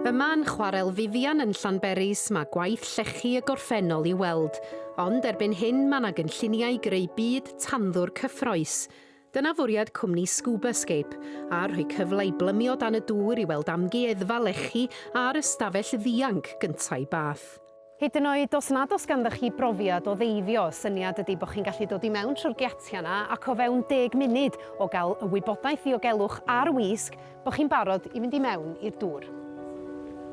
Yma yn Chwarel Vivian yn Llanberis mae gwaith llechi y gorffennol i'w weld, ond erbyn hyn mae 'na gynlluniau i greu byd tanddwr cyffrous. Dyna fwriad cwmni Scubascape, a rhoi cyfle i blymio dan y dŵr i weld amgueddfa lechi a'r ystafell ddianc gynta'i bath. Hyd yn oed os nad oes ganddoch chi brofiad o ddeifio, y syniad ydy bod chi'n gallu dod i mewn trwy'r giatiau 'na ac o fewn deg munud o gael y wybodaeth ddiogelwch a'r wisg, bod chi'n barod i fynd i mewn i'r dŵr.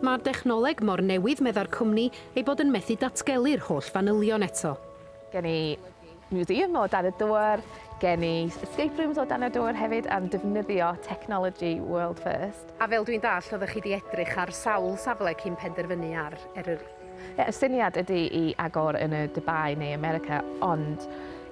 Mae'r dechnoleg mor newydd, meddai'r cwmni, ei bod yn methu datgelu'r holl fanylion eto. Gen i museum o dan y dŵr, gen i escape rooms o dan y dŵr hefyd a'n defnyddio technology world first. A fel dwi'n dallt, oeddech chi 'di edrych ar sawl safle cyn penderfynu ar Eryri? Ie, y syniad ydy i agor yn y Dubai neu America, ond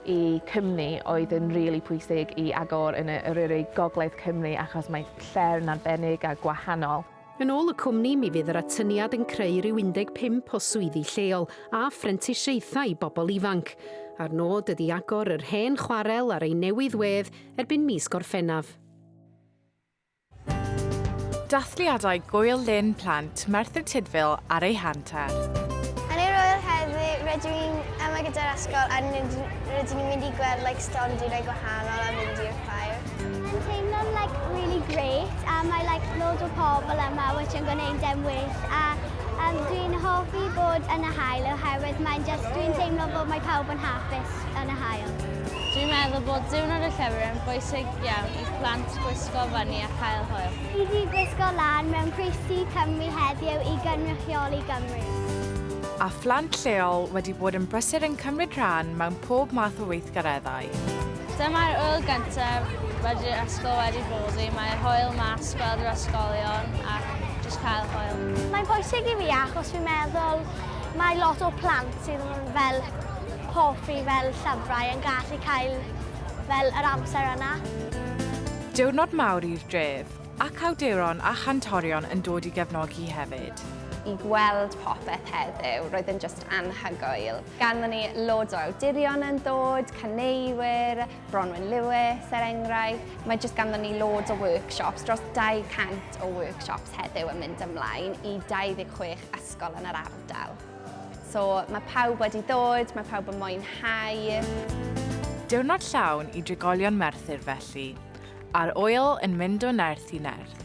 i Cymru oedd yn rili pwysig i agor yn y Eryri, Gogledd Cymru, achos mae lle yn arbennig a gwahanol. Yn ôl y cwmni, mi fydd yr atyniad yn creu rhyw 15 o swyddi lleol a phrentisiaethau i bobl ifanc, a'r nod ydi agor yr hen chwarel ar ei newydd wedd erbyn mis Gorffennaf. Dathliadau Gŵyl Lyn Plant Merthyr Tudful ar ei hanter. Yn yr ŵyl heddi rydw i'n yma gyda'r ysgol a rydyn ni'n mynd i gweld like, stondinau gwahanol a mynd i'r ffair. Mae'n teimlo'n like, really great a mae like, loads o pobl yma which yn gwneud e'n well a um, dwi'n hoffi bod yn y haul oherwydd mae'n just, dwi'n teimlo bod mae pawb yn hapus yn y haul. Dwi'n meddwl bod diwrnod y llyfr yn bwysig iawn i plant gwisgo fyny a chael hwyl. Fi 'di gwisgo lan mewn crys T Cymru heddiw i gynrychioli Gymru. A phlant lleol wedi bod yn brysur yn cymryd rhan mewn pob math o weithgareddau. Dyma'r ŵyl gyntaf wedi'r ysgol wedi boddi, mae hwyl mas gweld yr ysgolion ac jyst cael hwyl. Mae'n bwysig i fi achos fi'n meddwl mae lot o plant sydd yn fel hoffi fel llyfrau yn gallu cael fel yr amser yna. Diwrnod mawr i'r dref, ac awduron a chantorion yn dod i gefnogi hefyd. I gweld popeth heddiw, roedd yn just anhygoel. Ganddon ni loads o awdurion yn dod, caneuwyr, Bronwen Lewis er enghraifft. Mae jyst ganddon ni loads o workshops, dros 200 o workshops heddiw yn mynd ymlaen i 26 ysgol yn yr ardal. So mae pawb wedi dod, mae pawb yn mwynhau. Diwrnod llawn i drigolion Merthyr felly, a'r ŵyl yn mynd o nerth i nerth.